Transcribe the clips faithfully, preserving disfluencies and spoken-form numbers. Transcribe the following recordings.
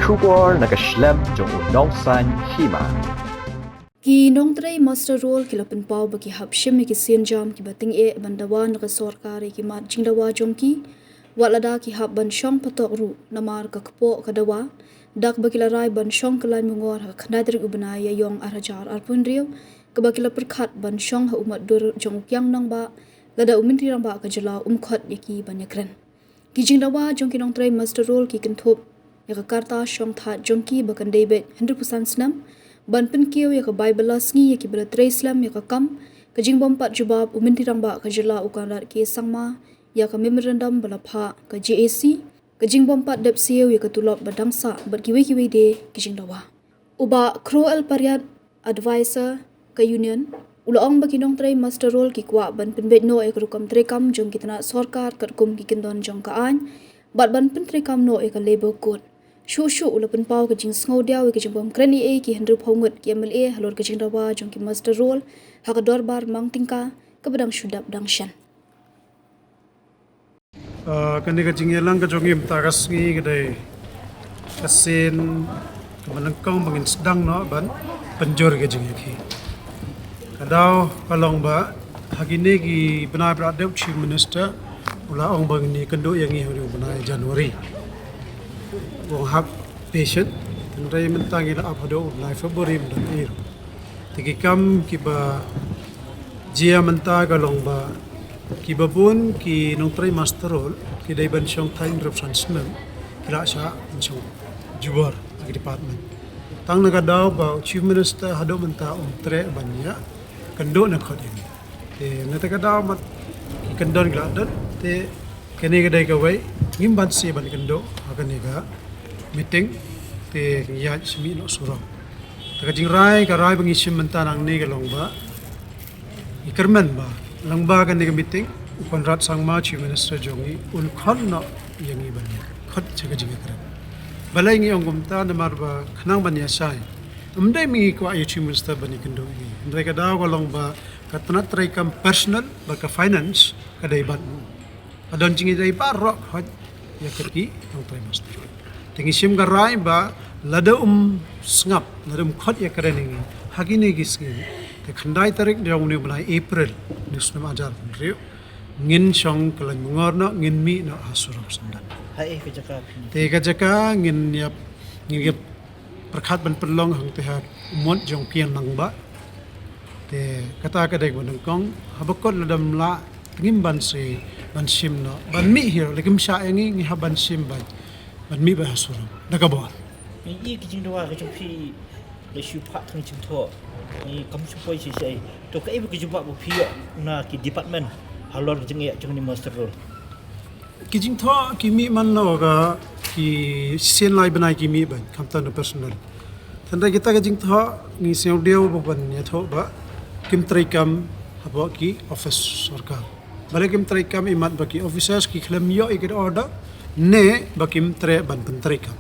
Khubor na ka shlem jong u nongsaiñ hima. Ki nongtrei muster roll ki la pynpaw ba ki hap shim ïa ki sienjam kiba tyngeh ban dawa na ka sorkar ïa ki mat jingdawa jong ki, wat lada ki hap ban shong patok ruh namar ka kpoh ka dawa, da kaba ki la rai ban shong kyllaiñ mungor ha ka khyndai tarik u bnai Ïaïong ar hajar arphew hynriew, kaba ki la pyrkhat ban shong ha u mat dur jong u kiang nangbah, lada u Myntri Rangbah ka jylla um khot ïa ki ban ïakren. Ki jingdawa jong ki nongtrei muster roll ki kynthup ïa ka karta shong thait jong ki ba kan dei beit hynriewphew san snem, ban pynkiew ïa ka bai bylla sngi ïa kiba la trei slem ïa ka kam, ka jingbym pat jubab u Myntri Rangbah ka jylla u Conrad K Sangma ïa ka memorandum ba la phah ka J A C, ka jingbym pat dep siew ïa ka tulop ba dang sah bad kiwei kiwei de ki jingdawa. U Bah Khroo L Pariat, advisor ka Union, u la ong ba ki nongtrei muster roll ki kwah ban pynbeit noh ïa ka rukom treikam jong ki tnat sorkar katkum ki kyndon jong ka aiñ, bad ban pyntreikam noh ïa ka Labour Code. Shuh shuh u la pynpaw ka jingsngewdiaw ïa ka jingbym kren ei ei ki hynriewphew ngut ki M L A halor ka jingdawa jong ki muster roll ha ka dorbar mang tyngka kaba dang shu dap dang shen. Ah, kane ka jingïalang ka jong ngi mynta ka sngi ka dei ka sien kaba nyngkong ba ngin sdang noh ban pynjur ka jingïakhih. Ka daw ka long ba ha kine ki bnai ba la dep Chief Minister u la ong ba ngin ïakynduh ïa ngi ha u bnai January. U ong hap patient, hynrei mynta ngi la ap haduh u bnai February mynta. Te ki kam kiba jia mynta ka long ba kiba bun ki nongtrei muster roll ki dei ban shong thait hynriewphew san snem, ki la shah ban shong jubor ha ki department. Tang na ka daw ba u Chief Minister haduh mynta um treh ban ïakynduh na khot ïa ngi. Te na kata ka daw mat ki kyndon ki la don, te kane ka dei kawei ngim banse ban kynduh ha kane ka meeting, te ngi ïaid sha mih noh surok. Te ka jingrai, ka rai ba ngi shim mynta nangne ka long ba ngi kyrmen ba lyngba kane ka meeting u Conrad Sangma, Chief Minister jong ngi, un khot noh ïa ngi ban ïa khot sha ka jingïakren. Balei ngi ong kumta? Namar ba khnang ban ïa shai, ym dei ba ngi kwah ïa u Chief Minister ban ïakynduh ïa ngi, hynrei ka daw ka long ba ka tnat treikam personal bad ka finance ka dei bad u. Ka don jingïadei baroh hoi ïa ka ki nongtrei muster roll. Te ngi shim ka rai ba lada um sngap, lada um khot ïakren ïa ngi ha kine ki sngi, te khyndai tarik jong une u bnai April une u snem ar hajar arphew hynriew, ngin shong kyllaiñ mungor noh, ngin mih noh ha surok syndon. Ha eh ka jaka phi? Te ka jaka ngin ïa, ngin ïa pyrkhat ban pynlong hangtei ha u mot jong u kiang nangbah. Te kata ka dei kaba nyngkong, haba kut lada ym lah, te ngim banse ban shim noh ban mih hi ruh, lada kim shah ïa ngi, ngi hap ban shim ban, ban mih beit ha surok da ka bor. Ngi i ki jingdawa ka jong phi, la shu phah tang jingthoh, ngi kam shu poi shisha. To kaei ba ka jubab ba phi ïoh na ki department halor ka jingeh jong kine ki muster roll? Ki jingthoh ki mih man la ka, ki sien lai bnai ki mih beit, khamtam na personal. Tang da kita ki jingthoh ngi sngewdiaw ba ban ïathoh ba kim treikam hapoh ki office sorkar. Balei kim treikam? Imat ba ki officers ki khlem ïoh ïa ki order, ne ba kim treh ban pyntreikam.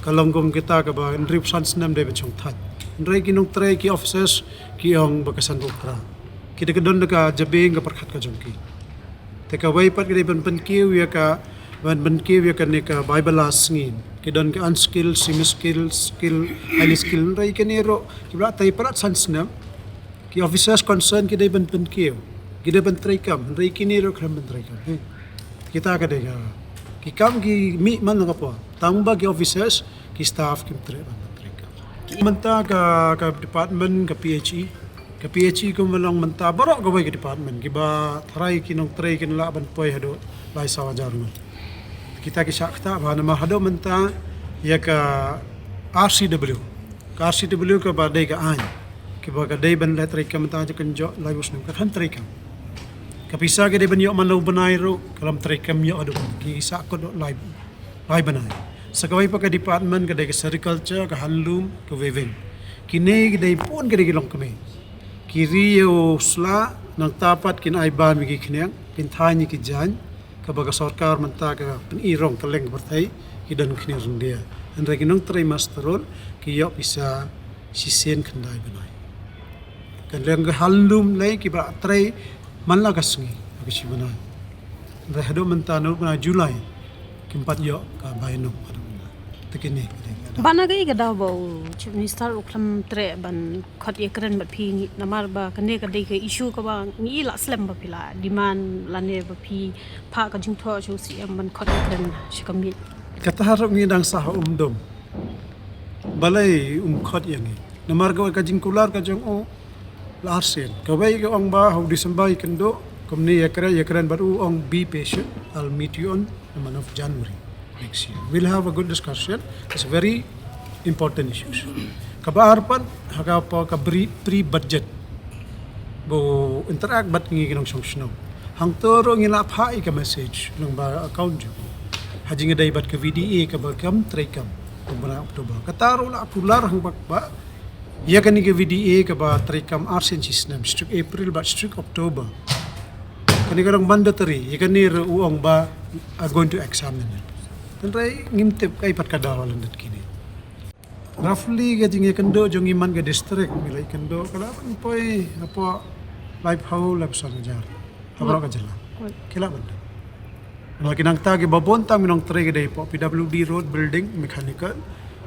Ka long kum kita kaba hynriewphew san snem dei ban shong thait. Hynrei ki nongtrei, ki officers ki ong ba ka sanphew phra. Ki dei, ka don da ka jabieng ka pyrkhat ka jong ki. Te kawei pat ki dei ban pynkiew ïa ka, ban pynkiew ïa kane ka bai bylla sngi. Ki don ka unskilled, semi skilled, skilled, highly skilled. Hynrei kine ruh kiba la trei palat san snem, ki officers concerned ki dei ban pynkiew, ki dei ban treikam, hynrei kine ruh khlem ban treikam. He. Kita ka dei ka, ki kam ki mih man la ka por. Tang ba ki officers, ki staff kim treh ban treikam. Mynta ka, ka department ka P H E, ka P H E kumba long mynta baroh kawei ka department, kiba tharai ki nongtrei kin lah ban poi haduh lai saw hajar ngut. Kita ki shah ktah ba namar haduh mynta ïa ka R C W, ka R C W kaba dei ka aiñ, kiba ka dei ban leh treikam mynta jingkynjoh laiphew snem, ka khlem treikam. Ka pisa ka dei ban ïoh man la u bnai ruh ka lam treikam, ïoh haduh ki sah kut lai, lai bnai. Sa kawei pat ka department ka dei ka sericulture, ka handloom, ka weaving. Kine ki dei bun, ki dei ki longkmie. Ki ri ïa u sla, nangta pat kin ai bam ïa ki khñiang, kin thaiñ ïa ki jaiñ, kaba ka sorkar mynta ka pyni rong kylleng ka pyrthei, ki don khñiang ryndia. Hynrei ki nongtrei muster roll ki ïoh pisa shisien khyndai bnai. Ka liang ka handloom lei kiba trei man la ka sngi, ka shi bnai. Hynrei haduh mynta, naduh bnai July kim pat ïoh ka bai nong haduh mynta. Te kine, kine, kine. Ba na kaei ka daw ba u Chief Minister u khlem treh ban khot ïakren bad phi, namar ba kane ka dei ka issue kaba ngi la slem ba phi la demand lane ba phi phah ka jingthoh sha u C M ban khot ïakren sha ka miet. Kata ruh ngi dang sah um dum. Balei um khot ïa ngi? Namar ka, ka jingkular ka jong u la arsien. Kawei ka ong ba ha u December ïakynduh, kumne ïakren, ïakren bad u, ong, "Be patient, I'll meet you on the month of January next year. We'll have a good discussion. It's a very important issues." Kaba ar pat, ha ka, ka pre, pre-budget ba u interact bad ngi ki nongshong shnong. Hangto ruh ngi la phah ïa ka message lyngba account jong u ha jingïadei bad ka V D A kaba kam treikam ha u bnai October. Kata ruh la kular hangne ba ïa kane ka V D A kaba treikam arsien shi snem, shi tarik April bad shi tarik October. Kane ka long mandatory, ïa kane ruh u ong ba are going to examine it. Hynrei ngim tip kaei pat ka daw ha lyndet kine. Roughly ka jingïakynduh jong ngi man ka district, ngi la ïakynduh, ka la ban poi hapoh laiphew laiphew san hajar. Hapoh ka jylla. Ki la ban. Namar ki nangta kiba bun tam ngi nongtrei ki dei hapoh P W D, road, building, mechanical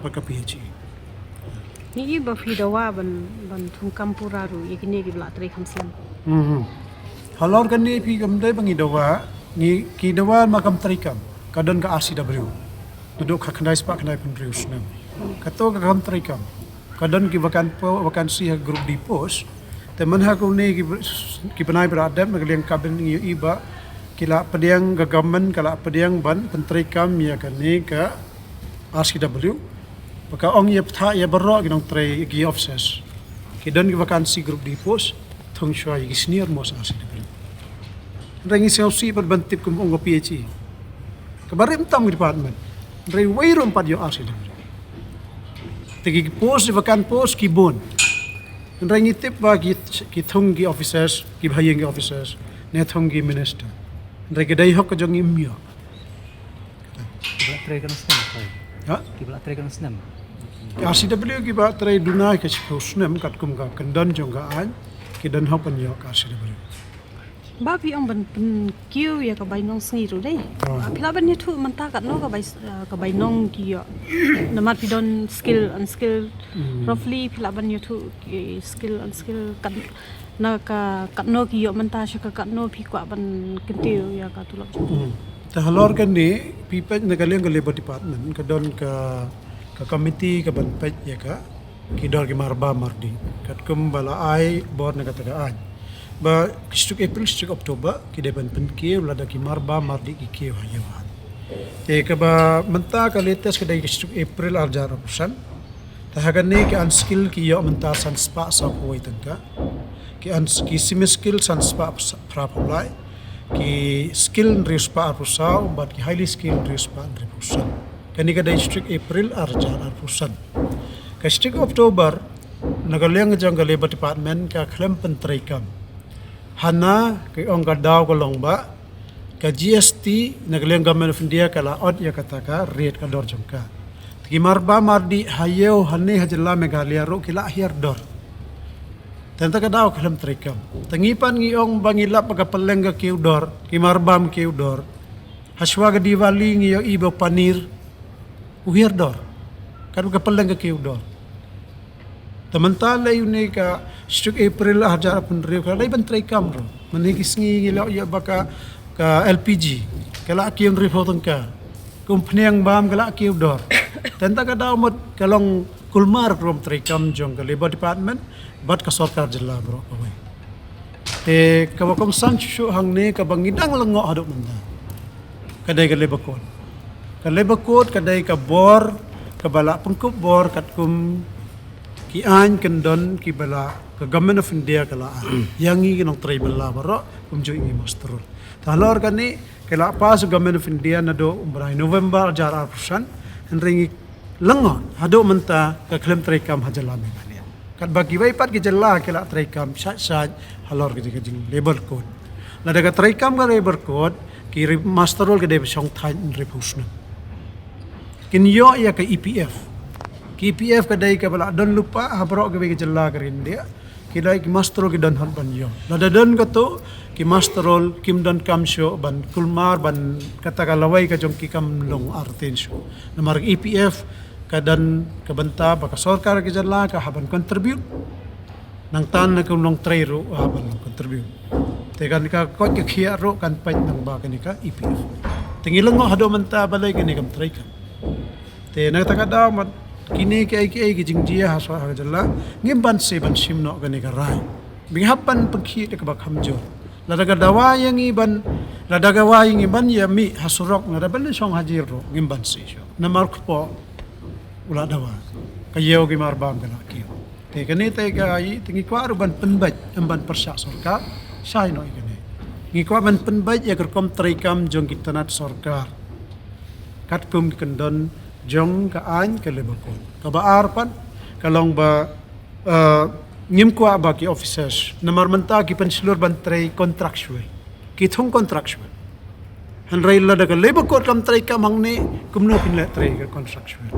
bad ka P H E. Ngi i ba phi dawa ban, ban thungkam pura ruh ïa kine kiba la trei kham slem. Mhm. Halor kane phi kam dei ba ngi dawa, ngi, ki dawa ma kam treikam. Ka don ka R C W. Naduh ka khyndai spah khyndai phew hynriew snem. Kato ka kam treikam. Ka don ki vacan po, vacancy ha group D post. Te man ha kane ki, ki bnai ba la dep na ka liang ka bynta ngi i ba ki la pdiang, ka government ka la pdiang ban pyntreikam ïa kane ka R C W. Ba ka ong ïa pynthah ïa baroh ki nongtrei, ki officers. Ki don ki vacancy group D post, thung shuwa ïa ki senior most R C W. Hynrei ngi sngewsih pat ban tip kum ong ka P H E. Kaba rim tam ki department. Hynrei wei ruh pat ïoh R C W. Te ki post, vacant post ki bun. Hynrei ngi tip ba ki, ki thung ki officers, kiba ha ïing ki officers, ne thung ki minister. Hynrei ka dei hok ka jong ngi, ym ïoh. Kiba la trei kano snem, sorry. Ha? Kiba la trei kano snem. Ka R C W kiba trei duna ka shiphew snem katkum ka kyndon jong ka aiñ, ki don hok ban ïoh ka R C W. Ba phi ong ban pynkiew ïa ka bainong sngi ruh dei. Ah. Phi lah ban ïathuh mynta katno ka bai, eh, ka bainong ki ïoh. Namar phi don skilled, unskilled. Hmm. Roughly phi lah ban ïathuh ki skilled, unskilled, kat, na ka katno ki ïoh mynta sha ka katno phi kwah ban kyntiew ïa ka tulop. Hmm. Te halor kane phi peit na ka liang ka Labour Department ka don ka, ka committee kaban peit ïa ka, ki dor ki marba mardi. Katkum ba la ai bor na kata ka aiñ. Ba ka shi tarik April, shi tarik October, ki dei ban pynkiew lada ki marba mardi ki kiew ha ïew ha. Te kaba mynta ka latest ka dei ka shi tarik April ar hajar arphew san. Te ha kane ki unskilled ki ïoh mynta san spah sawphew wei tyngka. Ki uns-, ki semi skilled san spah phra phew lai. Ki skilled hynriew spah arphew saw, bad ki highly skilled hynriew spah hynriewphew san. Kane ka dei shi tarik April ar hajar arphew san. Ka shi tarik October, na ka liang jong ka Labour Department ka khlem pyntreikam. Hana ka ong ka daw ka long ba ka G S T na ka liang Government of India ka la ot ïa kata ka rate ka dor jong ka. Te ki marba mardi ha ïew hangne ha jylla Meghalaya ruh ki la hiar dor. Te mynta ka daw ka khlem treikam. Te ngi pat ngi ong ba ngi lap ba ka pylleng ka kiew dor, ki marba ki kiew dor. Hashwa ka Diwali ngi ïohi ba u paneer u hiar dor. Katba ka pylleng ka kiew dor. Te mynta lei une ka shi tarik April ar hajar arphew hynriew ka la dei ban treikam ruh. Mynne ki sngi ngi la ïohi ba ka, ka L P G ka la kiew hynriewphew tyngka. Ka umphniang bam ka la kiew dor. Te mynta ka daw mut ka long kulmar ka rukom treikam jong ka Labour Department bad ka sorkar jylla baroh kawei. Te kaba kongsan shuh shuh hangne kaba ngi dang lyngngoh haduh mynta ka dei ka Labour Code. Ka Labour Code ka dei ka bor kaba la pynkup bor katkum ki aiñ kyndon kiba la ka Government of India ka la ai ïa ngi ki nongtrei bylla baroh kumjuh ïa ngi muster roll. Te halor kane ka la pass Government of India naduh u bnai November ar hajar arphew san, hynrei ngi lyngngoh haduh mynta ka khlem treikam ha jylla Meghalaya. Katba kiwei pat ki jylla ki la treikam shait shait halor ka jing, ka jing Labour Code. Lada ka treikam ka Labour Code, ki re-, muster roll ka dei ba shong thait hynriewphew snem. Kin ïoh ïa ka E P F. Ka E P F ka dei kaba la don lypa ha baroh kiwei ki jylla ka ri India. Ki dei ki muster roll ki don hok ban ïoh. Lada don kato, ki muster roll kim donkam shuh ban kulmar ban kata ka lawei ka jong ki kam long artin shuh. Namar E P F ka don ka bynta ba ka sorkar ka jylla ka hap ban contribute. Nangta na ka long trei ruh hap ban contribute. Te kan ka koit ka khiah ruh kan peit nang ba kane ka E P F. Te ngi lyngngoh haduh mynta balei kane kam trei kam. Te na kata ka daw mat kine kiei kiei ki jingjia ha sha ha ka jylla ngim banse ban shim noh kane ka rai. Ba ngi hap ban pynkhih da kaba kham jur. Lada ka dawa ïa ngi ban, lada ka dawa ïa ngi ban ïa mih ha surok, lada ban shong hajir ruh ngim banse shuh. Namar kpoh u la dawa. Ka ïew ki marbam ka la kiew. Te kane te ka ïa te ngi kwah ruh ban pynbeit, em ban pyrshah sorkar, shai noh ïa kane. Ngi kwah ban pynbeit ïa ka rukom treikam jong ki tnat sorkar. Katkum ki kyndon jong ka aiñ ka Labour Code. Kaba ar pat ka long ba, eh, ngim kwah ba ki officers namar mynta ki pynshlur ban trei contractual. Ki thung contractual. Hynrei lada ka Labour Code kam treikam hangne, kumno phin leh trei ka contractual.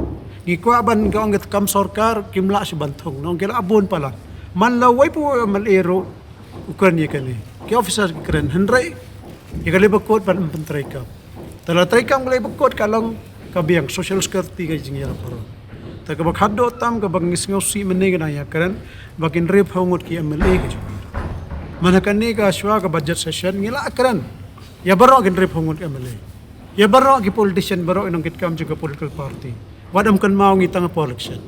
Ngi kwah ban ka ong ka kam sorkar kim lah shuh ban thung, nong ki lah bun palat. Man la wei pu M L A ruh u kren ïa kane. Ki officers ki kren, hynrei ïa ka Labour Code ban ym pyntreikam. Te la treikam ka Labour Code ka long ka biang social security ka jingïarap baroh. Te kaba khadduh tam kaba ngi sngewsih mynne ka dang ïakren ba ki hynriewphew ngut ki M L A ka jong ngi. Man ha kane ka shuwa ka budget session ngi la kren ïa baroh ki hynriewphew ngut M L A. Ïa baroh ki politician, baroh ki nongkitkam jong ka political party. Wat ym kynmaw ngi tang hapoh election.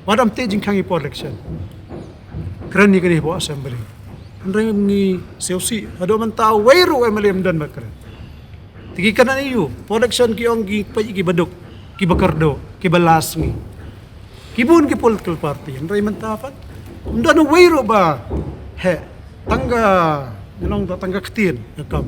Wat ym teh jingkhang hapoh election. Kren ïa kane hapoh assembly. Hynrei ngi sngewsih haduh mynta wei ruh M L A ym don ba kren. Te ki kynnoh ïa u, hapoh election ki ong ki peit kiba duk, kiba kyrduh, kiba la sngi. Ki bun ki political party, hynrei mynta pat ym don uwei ruh ba heh, tang ka, ngi long tang ka ktien ka kam.